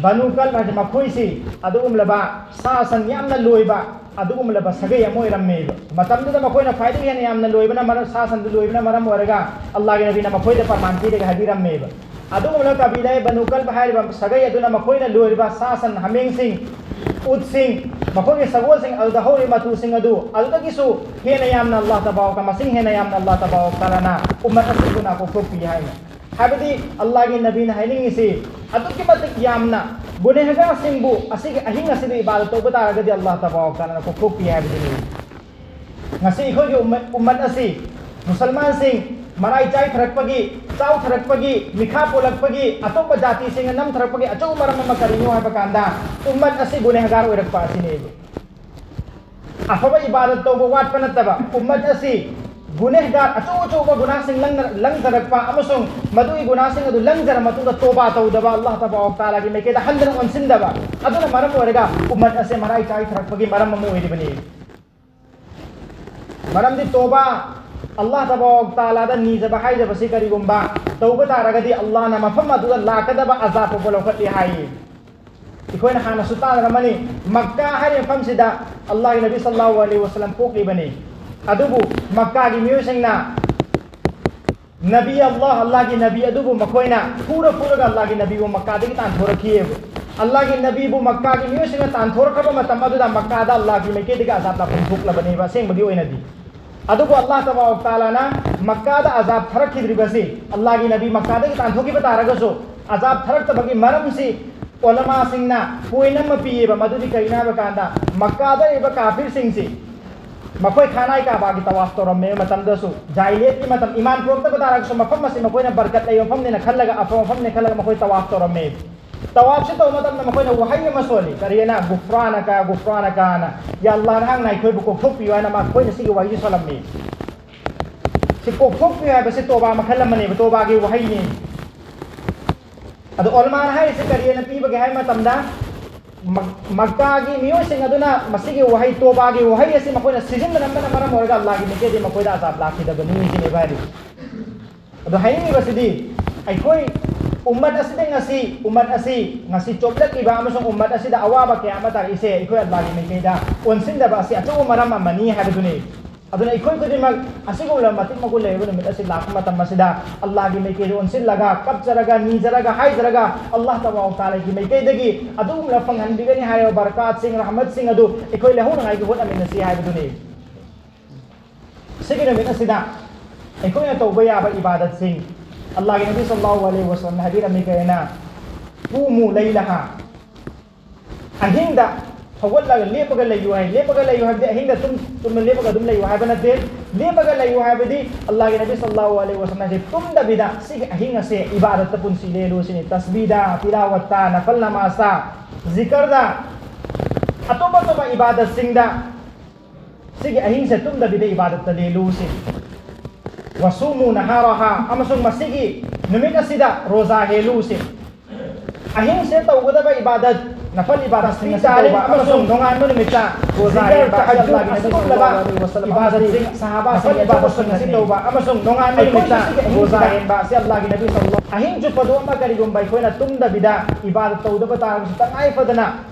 ꯕꯅꯨ ꯀꯜꯕ ꯍꯥꯏꯗꯤ ꯃꯈꯣꯏꯁꯤ ꯑꯗꯨꯒꯨꯝꯂꯕ ꯁꯥ ꯁꯟ ꯌꯥꯝꯅ ꯂꯣꯏꯕ ꯑꯗꯨꯒꯨꯝꯂꯕ ꯁꯥꯒꯩ ꯑꯃ ꯑꯣꯏꯔꯝꯃꯦꯕ꯫ ꯃꯇꯝꯗꯨꯗ ꯃꯈꯣꯏꯅ ꯈ꯭ꯋꯥꯏꯗꯒꯤ ꯍꯦꯟꯅ ꯌꯥꯝꯅ ꯂꯣꯏꯕꯅ ꯃꯔꯝ, ꯁꯥ ꯁꯟꯗꯨ ꯂꯣꯏꯕꯅ ꯃꯔꯝ ꯑꯣꯏꯔꯒ ꯑꯜꯂꯥꯍꯒꯤ ꯅꯕꯤꯅ ꯃꯈꯣꯏꯗ ꯄ꯭ꯔꯃꯥꯟ ꯄꯤꯔꯒ ꯍꯥꯏꯕꯤꯔꯝꯃꯦꯕ꯫ ꯑꯗꯨꯒꯨꯝꯂꯕ ꯀꯕꯤꯂꯥ ꯕꯅꯨ ꯀꯜꯕ ꯍꯥꯏꯔꯤꯕ ꯁꯥꯒꯩ ꯑꯗꯨꯅ ꯃꯈꯣꯏꯅ ꯂꯣꯏꯔꯤꯕ ꯁꯥ ꯁꯟ, ꯍꯥꯃꯦꯡꯁꯤꯡ, ꯎꯠꯁꯤꯡ, ꯃꯈꯣꯏꯒꯤ ꯁꯒꯣꯜꯁꯤꯡ ꯑꯗꯨꯗ ꯍꯧꯔꯤꯕ ꯃꯇꯨꯁꯤꯡ ꯑꯗꯨ ꯑꯗꯨꯗꯒꯤꯁꯨ ꯍꯦꯟꯅ ꯌꯥꯝꯅ ꯑꯜꯂꯥꯍ ꯇꯕꯥꯔꯛ ꯇꯥꯂꯥ, ꯃꯁꯤꯡ ꯍꯦꯟꯅ ꯌꯥꯝꯅ ꯑꯜꯂꯥꯍ ꯇꯕꯥꯔꯛ ꯇꯥꯂꯥꯅ ꯎꯝꯃꯠ ꯑꯁꯤꯕꯨ ꯅꯥꯀꯣꯛꯊꯣꯛꯄꯤ ꯍꯥꯏꯅ꯫ ꯍꯥꯏꯕꯗꯤ ꯑꯜꯂꯥꯍꯒꯤ ꯅꯕꯤꯅ ꯍꯥꯏꯅꯤꯡꯉꯤꯁꯤ ꯑꯗꯨꯛꯀꯤ ꯃꯇꯤꯛ ꯌꯥꯝꯅ ꯒꯨꯅꯦꯍꯒꯥꯔꯁꯤꯡꯕꯨ ꯑꯁꯤꯒꯤ ꯑꯍꯤꯡ ꯑꯁꯤꯗ ꯏꯕꯥꯗꯠ ꯇꯧꯕ ꯇꯥꯔꯒꯗꯤ ꯑꯜꯂꯥꯍ ꯇꯕꯥꯔꯛ ꯇꯥꯂꯥꯅ ꯀꯣꯛꯊꯣꯛꯄꯤ ꯍꯥꯏꯕꯗꯨꯅꯤ꯫ ꯉꯁꯤ ꯑꯩꯈꯣꯏꯒꯤ ꯎꯝꯃꯠ, ꯎꯝꯃꯠ ꯑꯁꯤ ꯃꯨꯁꯜꯃꯥꯟꯁꯤꯡ ꯃꯔꯥꯏ ꯆꯥꯏꯊꯔꯛꯄꯒꯤ, ꯆꯥꯎꯊꯔꯛꯄꯒꯤ, ꯃꯤꯈꯥ ꯄꯣꯜꯂꯛꯄꯒꯤ, ꯑꯇꯣꯞꯄ ꯖꯥꯇꯤꯁꯤꯡꯅ ꯅꯝꯊꯔꯛꯄꯒꯤ ꯑꯆꯧꯕ ꯃꯔꯝ ꯑꯃ ꯀꯔꯤꯅꯣ ꯍꯥꯏꯕ ꯀꯥꯟꯗ ꯎꯝꯃꯠ ꯑꯁꯤ ꯒꯨꯅꯦꯍꯒꯥꯔ ꯑꯣꯏꯔꯛꯄ ꯑꯁꯤꯅꯦꯕ꯫ ꯑꯐꯕ ꯏꯕꯥꯗꯠ ꯇꯧꯕ ꯋꯥꯠꯄ ꯅꯠꯇꯕ, ꯎꯝꯃꯠ ꯑꯁꯤ ꯒꯨꯅꯦꯍꯒꯥꯔ ꯑꯆꯧ ꯑꯆꯧꯕ ꯒꯨꯅꯥꯁꯤꯡ ꯂꯪꯅ-, ꯂꯪꯖꯔꯛꯄ ꯑꯃꯁꯨꯡ ꯃꯗꯨꯒꯤ ꯒꯨꯅꯥꯁꯤꯡ ꯑꯗꯨ ꯂꯪꯖꯔ ꯃꯇꯨꯡꯗ ꯇꯣꯕꯥ ꯇꯧꯗꯕ, ꯑꯜꯂꯥꯍ ꯇꯕꯥꯔꯛ ꯇꯥꯂꯥꯒꯤ ꯃꯥꯏꯀꯩꯗ ꯍꯟꯗꯅ ꯑꯣꯟꯁꯤꯟꯗꯕ ꯑꯗꯨꯅ ꯃꯔꯝ ꯑꯣꯏꯔꯒ ꯎꯝꯃꯠ ꯑꯁꯦ ꯃꯔꯥꯏ ꯆꯥꯏꯊꯔꯛꯄꯒꯤ ꯃꯔꯝ ꯑꯃ ꯑꯣꯏꯔꯤꯕꯅꯤ꯫ ꯃꯔꯝꯗꯤ ꯇꯣꯕꯥ ꯑꯜꯂꯥꯍ ꯇꯕꯥꯔꯛ ꯇꯥꯂꯥꯗ ꯅꯤꯖꯕ ꯍꯥꯏꯖꯕꯁꯤ ꯀꯔꯤꯒꯨꯝꯕ ꯇꯧꯕ ꯇꯥꯔꯒꯗꯤ ꯑꯜꯂꯥꯍꯅ ꯃꯐꯝ ꯑꯗꯨꯗ ꯂꯥꯛꯀꯗꯕ ꯑꯖꯥꯕ ꯐꯥꯎꯕ ꯂꯧꯈꯠꯂꯤ ꯍꯥꯏ꯫ ꯑꯩꯈꯣꯏꯅ ꯍꯥꯟꯅꯁꯨ ꯇꯥꯟꯅꯔꯝꯃꯅꯤ, ꯃꯛꯀꯥ ꯍꯥꯏꯔꯤꯕ ꯃꯐꯝꯁꯤꯗ ꯑꯜꯂꯥꯍꯒꯤ ꯅꯕꯤ ꯁꯜꯂꯜꯂꯥꯍꯨ ꯑꯂꯩꯍꯤ ꯋꯁꯜꯂꯝ ꯄꯣꯛꯂꯤꯕꯅꯤ꯫ ꯑꯗꯨꯕꯨ ꯃꯛꯀꯥꯒꯤ ꯃꯤꯑꯣꯏꯁꯤꯡꯅ ꯅꯕꯤ ꯑꯜꯂꯥꯍ, ꯑꯜꯂꯥꯍꯒꯤ ꯅꯕꯤ ꯑꯗꯨꯕꯨ ꯃꯈꯣꯏꯅ ꯐꯨꯔ ꯐꯨꯔꯒ ꯑꯜꯂꯥꯍꯒꯤ ꯅꯕꯤꯕꯨ ꯃꯛꯀꯥꯗꯒꯤ ꯇꯥꯟꯊꯣꯔꯛꯈꯤꯑꯕ꯫ ꯑꯜꯂꯥꯍꯒꯤ ꯅꯕꯤꯕꯨ ꯃꯛꯀꯥꯒꯤ ꯃꯤꯑꯣꯏꯁꯤꯡꯅ ꯇꯥꯟꯊꯣꯔꯛꯈ꯭ꯔꯕ ꯃꯇꯝ ꯑꯗꯨꯗ ꯃꯛꯀꯥꯗ ꯑꯜꯂꯥꯍꯒꯤ ꯃꯥꯏꯀꯩꯗꯒꯤ ꯑꯖꯥꯕ ꯂꯥꯛꯐꯝ ꯊꯣꯛꯂꯕꯅꯦꯕ ꯑꯁꯦꯡꯕꯒꯤ ꯑꯣꯏꯅꯗꯤ꯫ ꯑꯗꯨꯕꯨ ꯑꯜꯂꯥꯍ ꯇꯕꯥꯔꯛ ꯇꯥꯂꯥꯅ ꯃꯛꯀꯥꯗ ꯑꯖꯥꯕ ꯊꯥꯔꯛꯈꯤꯗ꯭ꯔꯤꯕꯁꯤ, ꯑꯜꯂꯥꯍꯒꯤ ꯅꯕꯤ ꯃꯛꯀꯥꯗꯒꯤ ꯇꯥꯟꯊꯣꯛꯈꯤꯕ ꯇꯥꯔꯒꯁꯨ, ꯑꯖꯥꯕ ꯊꯥꯔꯛꯇꯕꯒꯤ ꯃꯔꯝꯁꯤ ꯎꯂꯃꯥꯁꯤꯡꯅ ꯄꯣꯏꯟ ꯑꯃ ꯄꯤꯌꯦꯕ꯫ ꯃꯗꯨꯗꯤ ꯀꯔꯤꯅꯣ ꯍꯥꯏꯕ ꯀꯥꯟꯗ, ꯃꯛꯀꯥꯗ ꯂꯩꯔꯤꯕ ꯀꯥꯐꯤꯔꯁꯤꯡꯁꯤ ꯃꯈꯣꯏ ꯈꯥꯅꯥꯏ ꯀꯥꯕꯥꯒꯤ ꯇꯋꯥꯐ ꯇꯧꯔꯝꯃꯦ ꯃꯇꯝꯗꯁꯨ, ꯖꯥꯍꯤꯂꯤꯌꯠꯀꯤ ꯃꯇꯝ, ꯏꯃꯥꯟ ꯄꯨꯔꯛꯇꯕ ꯇꯥꯔꯒꯁꯨ ꯃꯐꯝ ꯑꯁꯤ ꯃꯈꯣꯏꯅ ꯕꯔꯀꯠ ꯂꯩꯕ ꯃꯐꯝꯅꯦꯅ ꯈꯜꯂꯒ, ꯑꯐꯕ ꯃꯐꯝꯅꯦ ꯈꯜꯂꯒ ꯃꯈꯣꯏ ꯇꯋꯥꯐ ꯇꯧꯔꯝꯃꯦ꯫ ꯇꯋꯥꯐꯁꯤ ꯇꯧꯕ ꯃꯇꯝꯗ ꯃꯈꯣꯏꯅ ꯋꯥꯍꯩ ꯑꯃ ꯁꯣꯜꯂꯤ, ꯀꯔꯤ ꯍꯥꯏꯅ? "ꯒꯨꯐ꯭ꯔꯥꯅꯀ, ꯒꯨꯐ꯭ꯔꯥꯅꯀ" ꯍꯥꯏꯅ, "ꯌꯥ ꯑꯜꯂꯥꯍ, ꯅꯍꯥꯛꯅ ꯑꯩꯈꯣꯏꯕꯨ ꯀꯣꯛꯊꯣꯛꯄꯤꯌꯨ" ꯍꯥꯏꯅ ꯃꯈꯣꯏꯅ ꯁꯤꯒꯤ ꯋꯥꯍꯩꯁꯤ ꯁꯣꯜꯂꯝꯃꯤ꯫ ꯁꯤ ꯀꯣꯛꯊꯣꯛꯄꯤꯌꯨ ꯍꯥꯏꯕꯁꯤ ꯇꯣꯕꯥ ꯃꯈꯜ ꯑꯃꯅꯦꯕ, ꯇꯣꯕꯥꯒꯤ ꯋꯥꯍꯩꯅꯤ꯫ ꯑꯗꯣ ꯎꯂꯃꯥꯅ ꯍꯥꯏꯔꯤꯁꯦ ꯀꯔꯤ ꯍꯥꯏꯅ ꯄꯤꯕꯒꯦ ꯍꯥꯏꯕ ꯃꯇꯝꯗ, ꯃꯛ-, ꯃꯛꯀꯥꯒꯤ ꯃꯤꯑꯣꯏꯁꯤꯡ ꯑꯗꯨꯅ ꯃꯁꯤꯒꯤ ꯋꯥꯍꯩ, ꯇꯣꯕꯥꯒꯤ ꯋꯥꯍꯩ ꯑꯁꯤ ꯃꯈꯣꯏꯅ ꯁꯤꯖꯤꯟꯅꯔꯝꯕꯅ ꯃꯔꯝ ꯑꯣꯏꯔꯒ ꯑꯜꯂꯥꯍꯒꯤ ꯃꯥꯏꯀꯩꯗꯒꯤ ꯃꯈꯣꯏꯗ ꯑꯖꯥꯕ ꯂꯥꯛꯈꯤꯗꯕꯅꯤ ꯁꯤꯅꯦꯕ ꯍꯥꯏꯔꯤꯁꯦ꯫ ꯑꯗꯣ ꯍꯥꯏꯅꯤꯡꯉꯤꯕꯁꯤꯗꯤ, ꯑꯩꯈꯣꯏ ꯎꯝꯃꯠ ꯑꯁꯤꯗ ꯉꯁꯤ, ꯎꯝꯃꯠ ꯑꯁꯤ ꯉꯁꯤ ꯆꯣꯞꯂꯛꯂꯤꯕ ꯑꯃꯁꯨꯡ ꯎꯝꯃꯠ ꯑꯁꯤꯗ ꯑꯋꯥꯕ ꯀꯌꯥ ꯑꯃ ꯇꯥꯔꯛꯏꯁꯦ ꯑꯩꯈꯣꯏ ꯑꯜꯂꯥꯍꯒꯤ ꯃꯥꯏꯀꯩꯗ ꯑꯣꯟꯁꯤꯟꯗꯕ ꯑꯁꯤ ꯑꯆꯧꯕ ꯃꯔꯝ ꯑꯃꯅꯤ ꯍꯥꯏꯕꯗꯨꯅꯤ꯫ ꯑꯗꯨꯅ ꯑꯩꯈꯣꯏ ꯈꯨꯗꯤꯡꯃꯛ ꯑꯁꯤꯒꯨꯝꯂꯕ ꯃꯇꯤꯛ ꯃꯒꯨꯟ ꯂꯩꯔꯕ ꯅꯨꯃꯤꯠ ꯑꯁꯤ ꯂꯥꯛꯄ ꯃꯇꯝ ꯑꯁꯤꯗ ꯑꯜꯂꯥꯍꯒꯤ ꯃꯥꯏꯀꯩꯗ ꯑꯣꯟꯁꯤꯜꯂꯒ, ꯀꯞꯆꯔꯒ, ꯅꯤꯖꯔꯒ, ꯍꯥꯏꯖꯔꯒ, ꯑꯜꯂꯥꯍ ꯇꯕꯥꯔꯛ ꯇꯥꯂꯥꯒꯤ ꯃꯥꯏꯀꯩꯗꯒꯤ ꯑꯗꯨꯒꯨꯝꯂꯕ ꯐꯪꯍꯟꯕꯤꯒꯅꯤ ꯍꯥꯏꯔꯤꯕ ꯕꯔꯀꯥꯠꯁꯤꯡ, ꯔꯍꯃꯠꯁꯤꯡ ꯑꯗꯨ ꯑꯩꯈꯣꯏ ꯂꯧꯍꯧꯅꯉꯥꯏꯒꯤ ꯍꯣꯠꯅꯃꯤꯟꯅꯁꯤ ꯍꯥꯏꯕꯗꯨꯅꯤ꯫ ꯁꯤꯒꯤ ꯅꯨꯃꯤꯠ ꯑꯁꯤꯗ ꯑꯩꯈꯣꯏꯅ ꯇꯧꯕ ꯌꯥꯕ ꯏꯕꯥꯗꯠꯁꯤꯡ, ꯑꯜꯂꯥꯍꯒꯤ ꯅꯕꯤ ꯁꯜꯂꯜꯂꯥꯍꯨ ꯑꯂꯩꯍꯤ ꯋꯁꯜꯂꯝꯅ ꯍꯥꯏꯕꯤꯔꯝꯃꯤ ꯀꯩꯅ, "ꯀꯨꯃꯨ ꯂꯩꯂꯍꯥ", ꯑꯍꯤꯡꯗ ꯍꯧꯒꯠꯂꯒ ꯂꯦꯞꯄꯒ ꯂꯩꯌꯨ ꯍꯥꯏ꯫ ꯂꯦꯞꯄꯒ ꯂꯩꯌꯨ ꯍꯥꯏꯕꯗꯤ ꯑꯍꯤꯡꯗ ꯇꯨꯝ, ꯆꯨꯝꯅ ꯂꯦꯞꯄꯒ ꯑꯗꯨꯝ ꯂꯩꯌꯨ ꯍꯥꯏꯕ ꯅꯠꯇꯦ꯫ ꯂꯦꯞꯄꯒ ꯂꯩꯌꯨ ꯍꯥꯏꯕꯗꯤ ꯑꯜꯂꯥꯍꯒꯤ ꯅꯕꯤ ꯁꯜꯂꯜꯂꯥꯍꯨ ꯑꯂꯩꯍꯤ ꯋꯁꯜꯂꯝꯅ ꯍꯥꯏꯁꯦ, ꯇꯨꯝꯗꯕꯤꯗ ꯁꯤꯒꯤ ꯑꯍꯤꯡ ꯑꯁꯦ ꯏꯕꯥꯗꯠꯇ ꯄꯨꯟꯁꯤ ꯂꯦꯜꯂꯨ ꯁꯤꯅꯤ꯫ ꯇꯁꯕꯤꯗ, ꯇꯤꯂꯥꯋꯠꯇ, ꯅꯐꯜ ꯅꯃꯥꯖꯇ, ꯖꯤꯀꯔꯗ, ꯑꯇꯣꯞ ꯑꯇꯣꯞꯄ ꯏꯕꯥꯗꯠꯁꯤꯡꯗ ꯁꯤꯒꯤ ꯑꯍꯤꯡꯁꯦ ꯇꯨꯝꯗꯕꯤꯗ ꯏꯕꯥꯗꯠꯇ ꯂꯦꯜꯂꯨ ꯁꯤꯅꯤ꯫ "ꯋꯁꯨꯃꯨ ꯅꯍꯥꯔꯥꯍꯥ", ꯑꯃꯁꯨꯡ ꯃꯁꯤꯒꯤ ꯅꯨꯃꯤꯠ ꯑꯁꯤꯗ ꯔꯣꯖꯥ ꯍꯦꯜꯂꯨ ꯁꯤꯅꯤ꯫ ꯑꯍꯤꯡꯁꯦ ꯇꯧꯒꯗꯕ ꯏꯕꯥꯗꯠ, ꯅꯐꯜ ꯏꯕꯥꯗꯠꯁꯤꯡ ꯑꯁꯤ ꯇꯧꯕ ꯑꯃꯁꯨꯡ ꯅꯣꯡꯉꯥꯟꯕ ꯅꯨꯃꯤꯠꯇ ꯔꯣꯖꯥ ꯍꯦꯟꯕ ꯑꯁꯤ ꯑꯜꯂꯥꯍꯒꯤ ꯅꯕꯤ ꯁꯜꯂꯜꯂꯥꯍꯨ ꯑꯂꯩꯍꯤ ꯋꯥꯁꯜꯂꯝ ꯏꯕꯥꯗꯠꯁꯤꯡ, ꯁꯍꯥꯕꯥꯁꯤꯡ ꯅꯐꯜ ꯏꯕꯥꯗꯠꯁꯤꯡ ꯑꯁꯤ ꯇꯧꯕ ꯑꯃꯁꯨꯡ ꯅꯣꯡꯉꯥꯟꯕ ꯅꯨꯃꯤꯠꯇ ꯔꯣꯖꯥ ꯍꯦꯟꯕ ꯑꯁꯤ ꯑꯜꯂꯥꯍꯒꯤ ꯅꯕꯤ ꯁꯜꯂꯜꯂꯥꯍꯨ ꯑꯍꯤꯡ ꯆꯨꯞꯄꯗꯨ ꯑꯃ ꯀꯔꯤꯒꯨꯝꯕ ꯑꯩꯈꯣꯏꯅ ꯇꯨꯝꯗꯕꯤꯗ ꯏꯕꯥꯗꯠ ꯇꯧꯗꯕ ꯇꯥꯔꯒꯁꯨ, ꯇꯉꯥꯏ ꯐꯗꯅ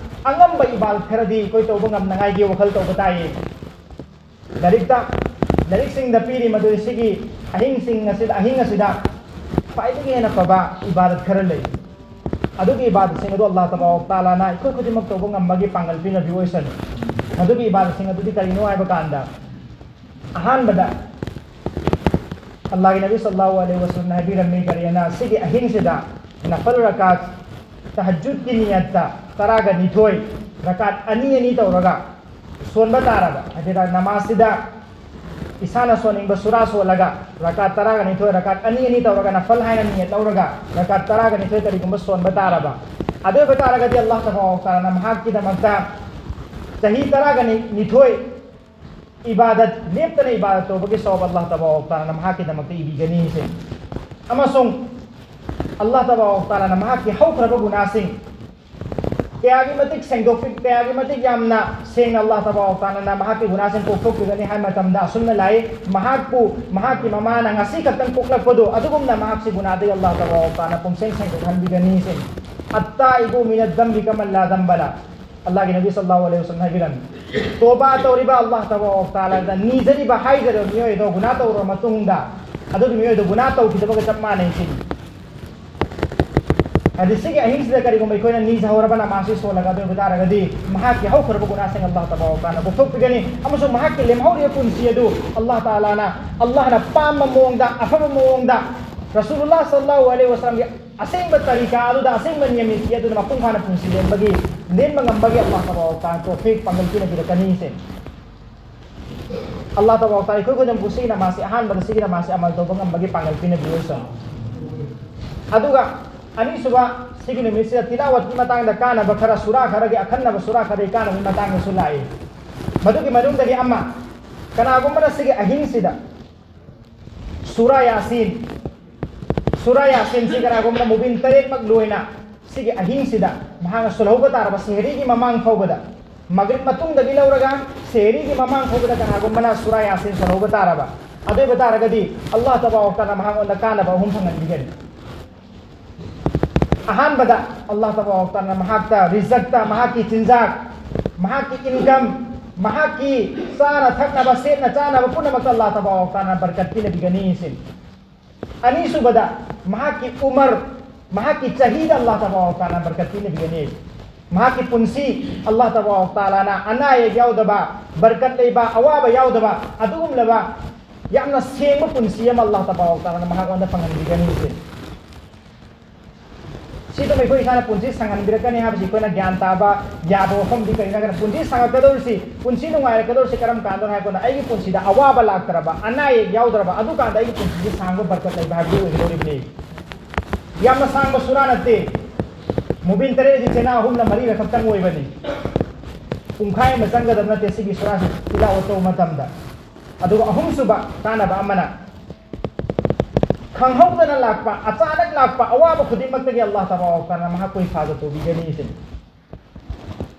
ꯑꯉꯝꯕ ꯏꯕꯥꯗꯠ ꯈꯔꯗꯤ ꯑꯩꯈꯣꯏ ꯇꯧꯕ ꯉꯝꯅꯉꯥꯏꯒꯤ ꯋꯥꯈꯜ ꯇꯧꯕ ꯇꯥꯏꯌꯦ꯫ ꯂꯥꯏꯔꯤꯛꯇ, ꯂꯥꯏꯔꯤꯛꯁꯤꯡꯗ ꯄꯤꯔꯤ ꯃꯗꯨꯗꯤ ꯁꯤꯒꯤ ꯑꯍꯤꯡꯁꯤꯡ ꯑꯁꯤꯗ, ꯑꯍꯤꯡ ꯑꯁꯤꯗ ꯈ꯭ꯋꯥꯏꯗꯒꯤ ꯍꯦꯟꯅ ꯐꯕ ꯏꯕꯥꯗꯠ ꯈꯔ ꯂꯩ꯫ ꯑꯗꯨꯒꯤ ꯏꯕꯥꯗꯠꯁꯤꯡ ꯑꯗꯨ ꯑꯜꯂꯥꯍ ꯇꯕꯥꯔꯛ ꯇꯥꯂꯥꯅ ꯑꯩꯈꯣꯏ ꯈꯨꯗꯤꯡꯃꯛ ꯇꯧꯕ ꯉꯝꯕꯒꯤ ꯄꯥꯡꯒꯜ ꯄꯤꯅꯕꯤ ꯑꯣꯏꯁꯅꯨ꯫ ꯃꯗꯨꯒꯤ ꯏꯕꯥꯗꯠꯁꯤꯡ ꯑꯗꯨꯗꯤ ꯀꯔꯤꯅꯣ ꯍꯥꯏꯕ ꯀꯥꯟꯗ, ꯑꯍꯥꯟꯕꯗ ꯑꯜꯂꯥꯍꯒꯤ ꯅꯕꯤ ꯁꯜꯂꯜꯂꯥꯍꯨ ꯑꯂꯩꯍꯤ ꯋꯥꯁꯜꯂꯝꯅ ꯍꯥꯏꯕꯤꯔꯝꯃꯤ, ꯀꯔꯤꯅ ꯁꯤꯒꯤ ꯑꯍꯤꯡꯁꯤꯗ ꯅꯐꯜ ꯔꯀꯥꯠ, ꯇꯍꯖꯨꯗꯀꯤ ꯅꯤꯌꯠꯇ ꯇꯔꯥꯒ ꯅꯤꯊꯣꯏ, ꯔꯀꯥꯠ ꯑꯅꯤ ꯑꯅꯤ ꯇꯧꯔꯒ ꯁꯣꯟꯕ ꯇꯥꯔꯕ, ꯍꯥꯏꯗꯤ ꯅꯃꯥꯖꯁꯤꯗ ꯏꯁꯥꯅ ꯁꯣꯟꯅꯤꯡꯕ ꯁꯨꯔꯥ ꯁꯣꯜꯂꯒ, ꯔꯀꯥꯠ ꯇꯔꯥꯒ ꯅꯤꯊꯣꯏ, ꯔꯀꯥꯠ ꯑꯅꯤ ꯑꯅꯤ ꯇꯧꯔꯒ, ꯅꯐꯜ ꯍꯥꯏꯅ ꯅꯤꯌꯠ ꯂꯧꯔꯒ ꯔꯀꯥꯠ ꯇꯔꯥꯒ ꯅꯤꯊꯣꯏ ꯀꯔꯤꯒꯨꯝꯕ ꯁꯣꯟꯕ ꯇꯥꯔꯕ, ꯑꯗꯨ ꯑꯣꯏꯕ ꯇꯥꯔꯒꯗꯤ ꯑꯜꯂꯥꯍ ꯇꯕꯥꯔꯛ ꯇꯥꯂꯥꯅ ꯃꯍꯥꯛꯀꯤꯗꯃꯛꯇ ꯆꯍꯤ ꯇꯔꯥꯒ ꯅꯤꯊꯣꯏ ꯏꯕꯥꯗꯠ, ꯂꯦꯞꯇꯅ ꯏꯕꯥꯗꯠ ꯇꯧꯕꯒꯤ ꯁꯋꯥꯕ ꯑꯜꯂꯥꯍ ꯇꯕꯥꯔꯛ ꯇꯥꯂꯥꯅ ꯃꯍꯥꯛꯀꯤꯗꯃꯛꯇ ꯏꯕꯤꯒꯅꯤ ꯁꯤꯅꯤ꯫ ꯑꯃꯁꯨꯡ ꯑꯜꯂꯥꯍ ꯇꯕꯥꯔꯛ ꯇꯥꯂꯥꯅ ꯃꯍꯥꯛꯀꯤ ꯍꯧꯈ꯭ꯔꯕ ꯒꯨꯅꯥꯁꯤꯡ ꯀꯌꯥꯒꯤ ꯃꯇꯤꯛ ꯁꯦꯡꯗꯣꯛꯄꯤ, ꯀꯌꯥꯒꯤ ꯃꯇꯤꯛ ꯌꯥꯝꯅ ꯁꯦꯡꯅ ꯑꯜꯂꯥꯍ ꯇꯕꯥꯔꯛ ꯇꯥꯂꯥꯅ ꯃꯍꯥꯛꯀꯤ ꯒꯨꯅꯥꯁꯤꯡ ꯀꯣꯛꯊꯣꯛꯄꯤꯒꯅꯤ ꯍꯥꯏꯕ ꯃꯇꯝꯗ ꯑꯁꯨꯝꯅ ꯂꯥꯛꯏ, ꯃꯍꯥꯛꯄꯨ ꯃꯍꯥꯛꯀꯤ ꯃꯃꯥꯅ ꯉꯁꯤ ꯈꯛꯇꯪ ꯄꯣꯛꯂꯛꯄꯗꯣ ꯑꯗꯨꯒꯨꯝꯅ ꯃꯍꯥꯛꯁꯤ ꯒꯨꯅꯥꯗꯒꯤ ꯑꯜꯂꯥꯍ ꯇꯕꯥꯔꯛ ꯇꯥꯂꯥꯅ ꯄꯨꯝꯁꯦꯡ ꯁꯦꯡꯗꯣꯛꯍꯟꯕꯤꯒꯅꯤ ꯁꯤꯅꯤ꯫ ꯑꯠꯇꯥꯏꯕꯨ ꯃꯤꯅ ꯗꯝꯕꯤ ꯀꯃꯜꯂꯥ ꯗꯝꯕꯂꯥ꯫ ꯑꯜꯂꯥꯍꯒꯤ ꯅꯕꯤ ꯁꯜꯂꯜꯂꯥꯍꯨ ꯑꯂꯩꯍꯤ ꯋꯥꯁꯜꯂꯝ ꯍꯥꯏꯕꯤꯔꯝꯃꯤ, ꯇꯣꯕꯥ ꯇꯧꯔꯤꯕ, ꯑꯜꯂꯥꯍ ꯇꯕꯥꯔꯛ ꯇꯥꯂꯥꯗ ꯅꯤꯖꯔꯤꯕ, ꯍꯥꯏꯖꯔꯤꯕ ꯃꯤꯑꯣꯏ ꯑꯗꯣ ꯒꯨꯅꯥ ꯇꯧꯔꯕ ꯃꯇꯨꯡꯗ ꯑꯗꯨꯒꯤ ꯃꯤꯑꯣꯏ ꯑꯗꯣ ꯒꯨꯅꯥ ꯇꯧꯈꯤꯗꯕꯒ ꯆꯞ ꯃꯥꯟꯅꯩ ꯁꯤꯅꯤ꯫ ꯍꯥꯏꯗꯤ ꯁꯤꯒꯤ ꯑꯍꯤꯡꯁꯤꯗ ꯀꯔꯤꯒꯨꯝꯕ ꯑꯩꯈꯣꯏꯅ ꯅꯤꯖꯍꯧꯔꯕ ꯅꯃꯥꯖꯁꯤ ꯁꯣꯜꯂꯒ ꯑꯗꯨ ꯑꯣꯏꯕ ꯇꯥꯔꯒꯗꯤ ꯃꯍꯥꯛꯀꯤ ꯍꯧꯈ꯭ꯔꯕ ꯒꯨꯅꯥꯁꯤꯡ ꯑꯜꯂꯥꯍ ꯇꯕꯥꯔꯛ ꯇꯥꯂꯥꯅ ꯀꯣꯛꯊꯣꯛꯄꯤꯒꯅꯤ ꯑꯃꯁꯨꯡ ꯃꯍꯥꯛꯀꯤ ꯂꯦꯝꯍꯧꯔꯤꯕ ꯄꯨꯟꯁꯤ ꯑꯗꯨ ꯑꯜꯂꯥꯍ ꯇꯥꯂꯥꯅ, ꯑꯜꯂꯥꯍꯅ ꯄꯥꯝꯕ ꯃꯑꯣꯡꯗ, ꯑꯐꯕ ꯃꯑꯣꯡꯗ, ꯔꯁꯨꯂꯨꯜꯂꯥꯍ ꯁꯜꯂꯜꯂꯥꯍꯨ ꯑꯂꯩꯍꯤ ꯋꯥꯁꯜꯂꯝꯒꯤ ꯑꯁꯦꯡꯕ ꯇꯔꯤꯀꯥ ꯑꯗꯨꯗ, ꯑꯁꯦꯡꯕ ꯅꯤꯌꯝ ꯅꯤꯇꯤ ꯑꯗꯨꯗ ꯃꯄꯨꯡ ꯐꯥꯅ ꯄꯨꯟꯁꯤ ꯂꯦꯟꯕꯒꯤ, ꯂꯦꯟꯕ ꯉꯝꯕꯒꯤ ꯑꯜꯂꯥꯍ ꯇꯕꯥꯔꯛ ꯇꯥꯂꯥꯅ ꯇꯧꯐꯤꯛ, ꯄꯥꯡꯒꯜ ꯄꯤꯅꯕꯤꯔꯛꯀꯅꯤ ꯁꯤꯅꯤ꯫ ꯑꯜꯂꯥꯍ ꯇꯕꯥꯔꯛ ꯇꯥꯂꯥ ꯑꯩꯈꯣꯏ ꯈꯨꯗꯤꯡꯃꯛꯄꯨ ꯁꯤꯒꯤ ꯅꯃꯥꯖꯁꯤ, ꯑꯍꯥꯟꯕꯗ ꯁꯤꯒꯤ ꯅꯃꯥꯖꯁꯤ ꯑꯃꯜ ꯇꯧꯕ ꯉꯝꯕꯒꯤ ꯄꯥꯡꯒꯜ ꯄꯤꯅꯕꯤꯔꯣꯏꯁꯅꯨ꯫ ꯑꯗꯨꯒ ꯑꯅꯤꯁꯨꯕ, ꯁꯤꯒꯤ ꯅꯨꯃꯤꯠꯁꯤꯗ ꯇꯤꯂꯥꯋꯠꯀꯤ ꯃꯇꯥꯡꯗ ꯀꯥꯟꯅꯕ ꯈꯔ, ꯁꯨꯔꯥ ꯈꯔꯒꯤ, ꯑꯈꯟꯅꯕ ꯁꯨꯔꯥ ꯈꯔꯒꯤ ꯀꯥꯟꯅꯕꯒꯤ ꯃꯇꯥꯡꯗꯁꯨ ꯂꯥꯛꯏ꯫ ꯃꯗꯨꯒꯤ ꯃꯅꯨꯡꯗꯒꯤ ꯑꯃ, ꯀꯅꯥꯒꯨꯝꯕꯅ ꯁꯤꯒꯤ ꯑꯍꯤꯡꯁꯤꯗ ꯁꯨꯔꯥ ꯌꯥꯁꯤꯟ, ꯁꯨꯔꯥ ꯌꯥꯁꯤꯟꯁꯤ ꯀꯅꯥꯒꯨꯝꯕꯅ ꯃꯨꯕꯤꯟ ꯇꯔꯦꯠꯃꯛ ꯂꯣꯏꯅ ꯁꯤꯒꯤ ꯑꯍꯤꯡꯁꯤꯗ ꯃꯍꯥꯛꯅ ꯁꯣꯜꯍꯧꯕ ꯇꯥꯔꯕ ꯁꯦꯍꯔꯤꯒꯤ ꯃꯃꯥꯡ ꯐꯥꯎꯕꯗ, ꯃꯒ꯭ꯔꯤꯕ ꯃꯇꯨꯡꯗꯒꯤ ꯂꯧꯔꯒ ꯁꯦꯍꯔꯤꯒꯤ ꯃꯃꯥꯡ ꯐꯥꯎꯕꯗ ꯀꯅꯥꯒꯨꯝꯕꯅ ꯁꯨꯔꯥ ꯌꯥꯁꯤꯟ ꯁꯣꯜꯍꯧꯕ ꯇꯥꯔꯕ, ꯑꯗꯨ ꯑꯣꯏꯕ ꯇꯥꯔꯒꯗꯤ ꯑꯜꯂꯥꯍ ꯇꯕꯥꯔꯛ ꯇꯥꯂꯥ ꯃꯍꯥꯛꯉꯣꯟꯗ ꯀꯥꯟꯅꯕ ꯑꯍꯨꯝ ꯐꯪꯍꯟꯕꯤꯒꯅꯤ꯫ ꯑꯍꯥꯟꯕꯗ, ꯑꯜꯂꯥꯍ ꯇꯕꯥꯔꯛ ꯇꯥꯂꯥ ꯃꯍꯥꯛꯇ ꯔꯤꯖꯛꯇ, ꯃꯍꯥꯛꯀꯤ ꯆꯤꯟꯖꯥꯛ, ꯃꯍꯥꯛꯀꯤ ꯏꯟꯀꯝ, ꯃꯍꯥꯛꯀꯤ ꯆꯥꯅ ꯊꯛꯅꯕ, ꯁꯦꯠꯅ ꯆꯥꯅꯕ ꯄꯨꯝꯅꯃꯛꯇ ꯑꯜꯂꯥꯍ ꯇꯕꯥꯔꯛ ꯇꯥꯂꯥ ꯕꯔꯀꯠ ꯄꯤꯅꯕꯤꯒꯅꯤ ꯁꯤꯅꯤ꯫ ꯑꯅꯤꯁꯨꯕꯗ, ꯃꯍꯥꯛꯀꯤ ꯎꯃꯔ, ꯃꯍꯥꯛꯀꯤ ꯆꯍꯤꯗ ꯑꯜꯂꯥꯍ ꯇꯕꯥꯔꯛ ꯇꯥꯂꯥ ꯕꯔꯀꯠ ꯄꯤꯅꯕꯤꯒꯅꯤ꯫ ꯃꯍꯥꯛꯀꯤ ꯄꯨꯟꯁꯤ ꯑꯜꯂꯥꯍ ꯇꯕꯥꯔꯛ ꯇꯥꯂꯥꯅ ꯑꯅꯥ ꯑꯌꯦꯛ ꯌꯥꯎꯗꯕ, ꯕꯔꯀꯠ ꯂꯩꯕ, ꯑꯋꯥꯕ ꯌꯥꯎꯗꯕ, ꯑꯗꯨꯒꯨꯝꯂꯕ ꯌꯥꯝꯅ ꯁꯦꯡꯕ ꯄꯨꯟꯁꯤ ꯑꯃ ꯑꯜꯂꯥꯍ ꯇꯕꯥꯔꯛ ꯇꯥꯂꯥꯅ ꯃꯍꯥꯛꯉꯣꯟꯗ ꯐꯪꯍꯟꯕꯤꯒꯅꯤ ꯁꯤꯅꯤ꯫ ꯁꯤꯗ ꯑꯩꯈꯣꯏ ꯏꯁꯥꯅ ꯄꯨꯟꯁꯤ ꯁꯥꯡꯍꯟꯕꯤꯔꯛꯀꯅꯤ ꯍꯥꯏꯕꯁꯤ ꯑꯩꯈꯣꯏꯅ ꯒ꯭ꯌꯥꯟ ꯇꯥꯕ ꯌꯥꯕ ꯋꯥꯐꯝꯗꯤ ꯀꯔꯤꯅꯣ ꯍꯥꯏꯔꯒꯅ, ꯄꯨꯟꯁꯤ ꯁꯥꯡꯉꯛꯀꯗꯧꯔꯤꯁꯤ, ꯄꯨꯟꯁꯤ ꯅꯨꯡꯉꯥꯏꯔꯛꯀꯗꯧꯔꯤꯁꯤ ꯀꯔꯝ ꯀꯥꯟꯗꯅꯣ ꯍꯥꯏꯕ ꯀꯥꯟꯗ, ꯑꯩꯒꯤ ꯄꯨꯟꯁꯤꯗ ꯑꯋꯥꯕ ꯂꯥꯛꯇ꯭ꯔꯕ, ꯑꯅꯥ ꯑꯌꯦꯛ ꯌꯥꯎꯗ꯭ꯔꯕ, ꯑꯗꯨꯀꯥꯟꯗ ꯑꯩꯒꯤ ꯄꯨꯟꯁꯤꯁꯤ ꯁꯥꯡꯕ ꯕꯔꯀꯠ ꯂꯩꯕ ꯍꯥꯏꯕꯗꯨ ꯑꯣꯏꯒꯗꯧꯔꯤꯕꯅꯤ꯫ ꯌꯥꯝꯅ ꯁꯥꯡꯕ ꯁꯨꯔꯥ ꯅꯠꯇꯦ, ꯃꯨꯕꯤꯟ ꯇꯔꯦꯠ ꯑꯁꯤ ꯆꯦꯅꯥ ꯑꯍꯨꯝꯂ ꯃꯔꯤꯔ ꯈꯛꯇꯪ ꯑꯣꯏꯕꯅꯤ꯫ ꯄꯨꯡꯈꯥꯏ ꯑꯃ ꯆꯪꯒꯗꯕ ꯅꯠꯇꯦ ꯁꯤꯒꯤ ꯁꯨꯔꯥꯁꯤ ꯇꯤꯂꯥꯋꯠ ꯇꯧꯕ ꯃꯇꯝꯗ꯫ ꯑꯗꯨꯒ ꯑꯍꯨꯝꯁꯨꯕ ꯀꯥꯟꯅꯕ ꯑꯃꯅ, ꯈꯪꯍꯧꯗꯅ ꯂꯥꯛꯄ, ꯑꯆꯥꯅꯛ ꯂꯥꯛꯄ ꯑꯋꯥꯕ ꯈꯨꯗꯤꯡꯃꯛꯇꯒꯤ ꯑꯜꯂꯥꯍ ꯇꯕꯥꯔꯛ ꯇꯥꯂꯥꯅ ꯃꯍꯥꯛꯄꯨ ꯍꯤꯐꯥꯖꯠ ꯇꯧꯕꯤꯒꯅꯤ ꯁꯤꯅꯤ꯫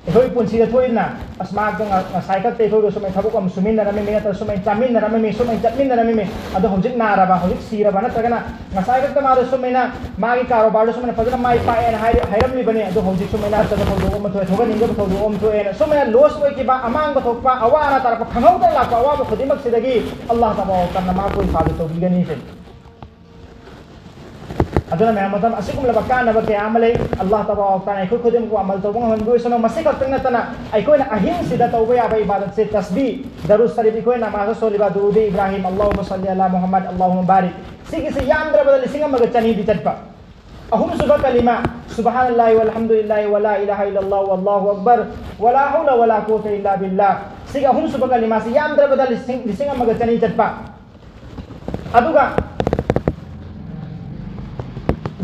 ꯑꯩꯈꯣꯏ ꯄꯨꯟꯁꯤꯗ ꯊꯣꯛꯏꯅ, ꯑꯁ, ꯃꯍꯥꯛꯇꯣ ꯉ-, ꯉꯁꯥꯏ ꯈꯛꯇ ꯑꯩꯈꯣꯏꯒ ꯁꯨꯃꯥꯏꯅ ꯊꯕꯛ ꯑꯃ ꯁꯨꯃꯤꯟꯅꯔꯝꯃꯤ, ꯃꯤ ꯅꯠꯇ꯭ꯔꯒ ꯁꯨꯃꯥꯏꯅ ꯆꯥꯃꯤꯟꯅꯔꯝꯃꯤ, ꯁꯨꯃꯥꯏꯅ ꯆꯠꯃꯤꯟꯅꯔꯝꯃꯤ, ꯑꯗꯣ ꯍꯧꯖꯤꯛ ꯅꯥꯔꯕ, ꯍꯧꯖꯤꯛ ꯁꯤꯔꯕ, ꯅꯠꯇ꯭ꯔꯒꯅ ꯉꯁꯥꯏ ꯈꯛꯇ ꯃꯥꯗꯣ ꯁꯨꯃꯥꯏꯅ ꯃꯥꯒꯤ ꯀꯥꯔꯣꯕꯥꯔꯗꯣ ꯁꯨꯃꯥꯏꯅ ꯐꯖꯅ ꯃꯥꯏ ꯄꯥꯛꯑꯦꯅ ꯍꯥꯏꯔ-, ꯍꯥꯏꯔꯝꯂꯤꯕꯅꯤ, ꯑꯗꯣ ꯍꯧꯖꯤꯛ ꯁꯨꯃꯥꯏꯅ ꯐꯠꯇꯕ ꯊꯧꯗꯣꯛ ꯑꯃ ꯊꯣꯛꯑꯦ, ꯊꯣꯛꯍꯟꯅꯤꯡꯗꯕ ꯊꯧꯗꯣꯛ ꯑꯃ ꯊꯣꯛꯑꯦꯅ ꯁꯨꯃꯥꯏꯅ ꯂꯣꯁ ꯑꯣꯏꯈꯤꯕ, ꯑꯃꯥꯡꯕ ꯊꯣꯛꯄ, ꯑꯋꯥ ꯑꯅꯥ ꯇꯥꯔꯛꯄ, ꯈꯪꯍꯧꯗꯅ ꯂꯥꯛꯄ ꯑꯋꯥꯕ ꯈꯨꯗꯤꯡꯃꯛꯁꯤꯗꯒꯤ ꯑꯜꯂꯥꯍ ꯇꯕꯥꯔꯛ ꯇꯥꯂꯥꯅ ꯃꯍꯥꯛꯄꯨ ꯍꯤꯐꯥꯖꯠ ꯇꯧꯕꯤꯒꯅꯤ ꯁꯤꯅꯤ꯫ ꯑꯗꯨꯅ ꯃꯌꯥꯝ, ꯃꯇꯝ ꯑꯁꯤꯒꯨꯝꯂꯕ ꯀꯥꯟꯅꯕ ꯀꯌꯥ ꯑꯃ ꯂꯩ꯫ ꯑꯜꯂꯥꯍ ꯇꯕꯥꯔꯛ ꯇꯥꯂꯥꯅ ꯑꯩꯈꯣꯏ ꯈꯨꯗꯤꯡꯃꯛꯄꯨ ꯑꯃꯜ ꯇꯧꯕ ꯉꯝꯍꯟꯕ ꯑꯣꯏꯁꯅꯨ꯫ ꯃꯁꯤ ꯈꯛꯇꯪ ꯅꯠꯇꯅ ꯑꯩꯈꯣꯏꯅ ꯑꯍꯤꯡꯁꯤꯗ ꯇꯧꯕ ꯌꯥꯕ ꯏꯕꯥꯗꯠꯁꯦ ꯇꯁꯕꯤ, ꯗꯔꯨꯗ ꯁꯔꯤꯐ, ꯑꯩꯈꯣꯏꯅ ꯅꯃꯥꯖ ꯁꯣꯜꯂꯤꯕ ꯗꯨꯔꯨꯗ ꯏꯕ꯭ꯔꯥꯍꯤꯝ, ꯑꯜꯂꯥꯍꯨꯝꯃ ꯁꯜꯂꯤ ꯑꯂꯥ ꯃꯨꯍꯝꯃꯗ, ꯑꯜꯂꯥꯍꯨꯝꯃ ꯕꯥꯔꯤꯛ, ꯁꯤꯒꯤꯁꯤ ꯌꯥꯝꯗ꯭ꯔꯕꯗ ꯂꯤꯁꯤꯡ ꯑꯃꯒ ꯆꯅꯤꯗꯤ ꯆꯠꯄ꯫ ꯑꯍꯨꯝꯁꯨꯕ ꯀꯂꯤꯃꯥ, ꯁꯨꯕꯍꯥꯅꯜꯂꯥꯍꯤ ꯋꯜꯍꯝꯗꯨꯂꯤꯜꯂꯥꯍꯤ ꯋꯂꯥ ꯏꯂꯥꯍ ꯏꯜꯂꯜꯂꯥꯍꯨ ꯋꯜꯂꯥꯍꯨ ꯑꯛꯕꯔ ꯋꯂꯥ ꯍꯧꯂ ꯋꯂꯥ ꯀꯨꯋꯥꯇ ꯏꯜꯂꯥ ꯕꯤꯜꯂꯥꯍ꯫ ꯁꯤꯒꯤ ꯑꯍꯨꯝꯁꯨꯕ ꯀꯂꯤꯃꯥꯁꯤ ꯌꯥꯝꯗ꯭ꯔꯕꯗ ꯂꯤꯁꯤꯡ, ꯂꯤꯁꯤꯡ ꯑꯃꯒ ꯆꯅꯤ ꯆꯠꯄ꯫ ꯑꯗꯨꯒ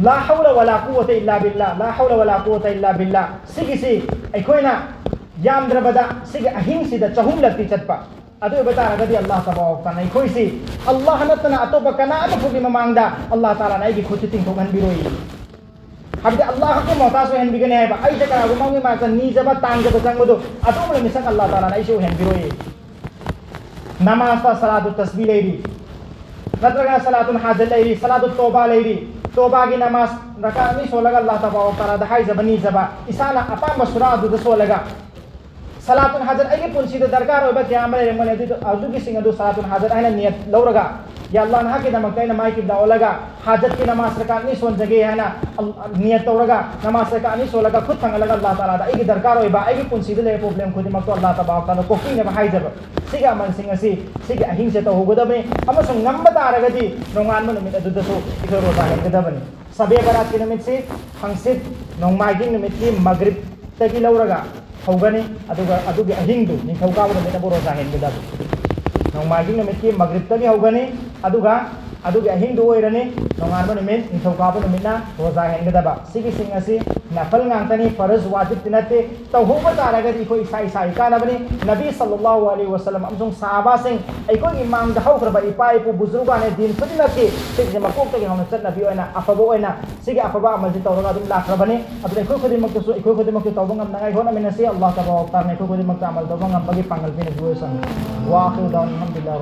ꯂꯥ ꯍꯧꯂ ꯋꯂꯥ ꯀꯨꯋꯥꯇ ꯏꯜꯂꯥ ꯕꯤꯜꯂꯥꯍ, ꯂꯥ ꯍꯧꯂ ꯋꯂꯥ ꯀꯨꯋꯥꯇ ꯏꯜꯂꯥ ꯕꯤꯜꯂꯥꯍ꯫ ꯁꯤꯒꯤꯁꯤ ꯑꯩꯈꯣꯏꯅ ꯌꯥꯝꯗ꯭ꯔꯕꯗ ꯁꯤꯒꯤ ꯑꯍꯤꯡꯁꯤꯗ ꯆꯍꯨꯝꯂꯛꯇꯤ ꯆꯠꯄ꯫ ꯑꯗꯨ ꯑꯣꯏꯕ ꯇꯥꯔꯒꯗꯤ ꯑꯜꯂꯥꯍ ꯇꯕꯥꯔꯛ ꯇꯥꯂꯥꯅ ꯑꯩꯈꯣꯏꯁꯤ ꯑꯜꯂꯥꯍ ꯅꯠꯇꯅ ꯑꯇꯣꯞꯄ ꯀꯅꯥ ꯑꯃꯐꯥꯎꯒꯤ ꯃꯃꯥꯡꯗ ꯑꯜꯂꯥꯍ ꯇꯥꯂꯥꯅ ꯑꯩꯒꯤ ꯈꯨꯠꯁꯤ ꯇꯤꯡꯊꯣꯛꯍꯟꯕꯤꯔꯣꯏ꯫ ꯍꯥꯏꯕꯗꯤ ꯑꯜꯂꯥꯍ ꯈꯛꯀꯤ ꯃꯣꯍꯇꯥꯖ ꯑꯣꯏꯍꯟꯕꯤꯒꯅꯤ ꯍꯥꯏꯕ꯫ ꯑꯩꯁꯦ ꯀꯅꯥꯒꯨꯝꯕ ꯑꯃꯒꯤ ꯃꯅꯥꯛꯇ ꯅꯤꯖꯕ, ꯇꯥꯡꯖꯕ ꯆꯪꯕꯗꯣ ꯑꯗꯨꯒꯨꯝꯕ ꯃꯤꯁꯛ ꯑꯜꯂꯥꯍ ꯇꯥꯂꯥꯅ ꯑꯩꯁꯦ ꯑꯣꯏꯍꯟꯕꯤꯔꯣꯏ꯫ ꯅꯃꯥꯖꯇ ꯁꯂꯥꯇꯨ ꯇꯁꯕꯤ ꯂꯩꯔꯤ, ꯅꯠꯇ꯭ꯔꯒ ꯁꯂꯥꯇꯨꯜ ꯍꯥꯖꯠ ꯂꯩꯔꯤ, ꯁꯂꯥꯇꯨ ꯇꯣꯕꯥ ꯂꯩꯔꯤ꯫ ꯇꯣꯕꯥꯒꯤ ꯅꯃꯥꯖ ꯔꯀꯥ ꯑꯅꯤ ꯁꯣꯜꯂꯒ ꯑꯜꯂꯥꯍ ꯇꯕꯥꯔꯛ ꯇꯥꯂꯥꯗ ꯍꯥꯏꯖꯕ ꯅꯤꯖꯕ, ꯏꯁꯥꯅ ꯑꯄꯥꯝꯕ ꯁꯨꯔꯥ ꯑꯗꯨꯗ ꯁꯣꯜꯂꯒ꯫ ꯁꯂꯥꯇꯨꯜ ꯍꯥꯖꯠ ꯑꯩꯒꯤ ꯄꯨꯟꯁꯤꯗ ꯗꯔꯀꯥꯔ ꯑꯣꯏꯕ ꯀꯌꯥ ꯑꯃ ꯂꯩꯔꯝꯒꯅꯤ, ꯑꯗꯨꯗꯣ, ꯑꯗꯨꯒꯤꯁꯤꯡ ꯑꯗꯨ ꯁꯂꯥꯇꯨꯜ ꯍꯥꯖꯠ ꯍꯥꯏꯅ ꯅꯤꯌꯠ ꯂꯧꯔꯒ, "ꯌꯥ ꯑꯜꯂꯥꯍ, ꯅꯍꯥꯛꯀꯤꯗꯃꯛꯇ ꯑꯩꯅ ꯃꯥꯏ ꯀꯤꯕ꯭ꯂꯥ ꯑꯣꯜꯂꯒ ꯍꯥꯖꯠꯀꯤ ꯅꯃꯥꯖ ꯔꯀꯥ ꯑꯅꯤ ꯁꯣꯟꯖꯒꯦ" ꯍꯥꯏꯅ ꯑꯜ-, ꯅꯤꯌꯠ ꯇꯧꯔꯒ, ꯅꯃꯥꯖ ꯔꯀꯥ ꯑꯅꯤ ꯁꯣꯜꯂꯒ, ꯈꯨꯠ ꯊꯥꯡꯒꯠꯂꯒ ꯑꯜꯂꯥꯍ ꯇꯥꯂꯥꯗ ꯑꯩꯒꯤ ꯗꯔꯀꯥꯔ ꯑꯣꯏꯕ, ꯑꯩꯒꯤ ꯄꯨꯟꯁꯤꯗ ꯂꯩꯔꯕ ꯄ꯭ꯔꯣꯕ꯭ꯂꯦꯝ ꯈꯨꯗꯤꯡꯃꯛꯇꯣ ꯑꯜꯂꯥꯍ ꯇꯕꯥꯔꯛ ꯇꯥꯂꯥ ꯀꯣꯛꯄꯤꯅꯕ ꯍꯥꯏꯖꯕ꯫ ꯁꯤꯒꯤ ꯑꯃꯜꯁꯤꯡ ꯑꯁꯤ ꯁꯤꯒꯤ ꯑꯍꯤꯡꯁꯦ ꯇꯧꯍꯧꯒꯗꯕꯅꯤ, ꯑꯃꯁꯨꯡ ꯉꯝꯕ ꯇꯥꯔꯒꯗꯤ ꯅꯣꯡꯉꯥꯟꯕ ꯅꯨꯃꯤꯠ ꯑꯗꯨꯗꯁꯨ ꯑꯩꯈꯣꯏ ꯔꯣꯖꯥ ꯍꯦꯟꯒꯗꯕꯅꯤ꯫ ꯁꯕꯦ ꯕꯔꯥꯠꯀꯤ ꯅꯨꯃꯤꯠꯁꯤ ꯍꯪꯆꯤꯠ ꯅꯣꯡꯃꯥꯏꯖꯤꯡ ꯅꯨꯃꯤꯠꯀꯤ ꯃꯒ꯭ꯔꯤꯕꯇꯒꯤ ꯂꯧꯔꯒ ꯍꯧꯒꯅꯤ, ꯑꯗꯨꯒ ꯑꯗꯨꯒꯤ ꯑꯍꯤꯡꯗꯨ ꯅꯤꯡꯊꯧꯀꯥꯕ ꯅꯨꯃꯤꯠꯅꯕꯨ ꯔꯣꯖꯥ ꯍꯦꯟꯒꯗꯕ꯫ ꯅꯣꯡꯃꯥꯏꯖꯤꯡ ꯅꯨꯃꯤꯠꯀꯤ ꯃꯒ꯭ꯔꯤꯕꯇꯒꯤ ꯍꯧꯒꯅꯤ, ꯑꯗꯨꯒ ꯑꯗꯨꯒꯤ ꯑꯍꯤꯡꯗꯨ ꯑꯣꯏꯔꯅꯤ ꯅꯣꯡꯉꯥꯟꯕ ꯅꯨꯃꯤꯠ ꯅꯤꯡꯊꯧꯀꯥꯕ ꯅꯨꯃꯤꯠꯅ ꯔꯣꯖꯥ ꯍꯦꯟꯒꯗꯕ꯫ ꯁꯤꯒꯤꯁꯤꯡ ꯑꯁꯤ ꯅꯐꯜ ꯉꯥꯛꯇꯅꯤ, ꯐꯔꯖ ꯋꯥꯖꯤꯕꯇꯤ ꯅꯠꯇꯦ꯫ ꯇꯧꯍꯧꯕ ꯇꯥꯔꯒꯗꯤ ꯑꯩꯈꯣꯏ ꯏꯁꯥ ꯏꯁꯥꯒꯤ ꯀꯥꯟꯅꯕꯅꯤ꯫ ꯅꯕꯤ ꯁꯜꯂꯜꯂꯥꯍꯨ ꯑꯂꯩꯍꯤ ꯋꯁꯜꯂꯝ ꯑꯃꯁꯨꯡ ꯁꯍꯥꯕꯥꯁꯤꯡ, ꯑꯩꯈꯣꯏꯒꯤ ꯃꯥꯡꯗ ꯍꯧꯈ꯭ꯔꯕ ꯏꯄꯥ ꯏꯄꯨ ꯕꯨꯖꯨꯔꯒꯥꯅꯦ ꯗꯤꯟ ꯈꯨꯗꯤꯡꯃꯛꯀꯤ ꯁꯤꯒꯤꯁꯦ ꯃꯀꯣꯛꯇꯒꯤ ꯍꯧꯅ ꯆꯠꯅꯕꯤ ꯑꯣꯏꯅ ꯑꯐꯕ ꯑꯣꯏꯅ ꯁꯤꯒꯤ ꯑꯐꯕ ꯑꯃꯜꯁꯤ ꯇꯧꯔꯒ ꯑꯗꯨꯝ ꯂꯥꯛꯈ꯭ꯔꯕꯅꯤ꯫ ꯑꯗꯨꯅ ꯑꯩꯈꯣꯏ ꯈꯨꯗꯤꯡꯃꯛꯇꯁꯨ, ꯑꯩꯈꯣꯏ ꯈꯨꯗꯤꯡꯃꯛꯇ ꯇꯧꯕ ꯉꯝꯅꯉꯥꯏ ꯍꯣꯠꯅꯃꯤꯟꯅꯁꯤ꯫ ꯑꯜꯂꯥꯍ ꯇꯕꯥꯔꯛ ꯇꯥꯂꯥꯅ ꯑꯩꯈꯣꯏ ꯈꯨꯗꯤꯡꯃꯛꯇ ꯑꯃꯜ ꯇꯧꯕ ꯉꯝꯕꯒꯤ ꯄꯥꯡꯒꯜ ꯄꯤꯅꯕꯤꯌꯨ꯫ ꯋꯥ ꯑꯈꯤꯔꯨ ꯗꯥꯋꯥꯅꯥ ꯑꯜꯍꯝꯗꯨꯂꯤꯜꯂꯥꯍ꯫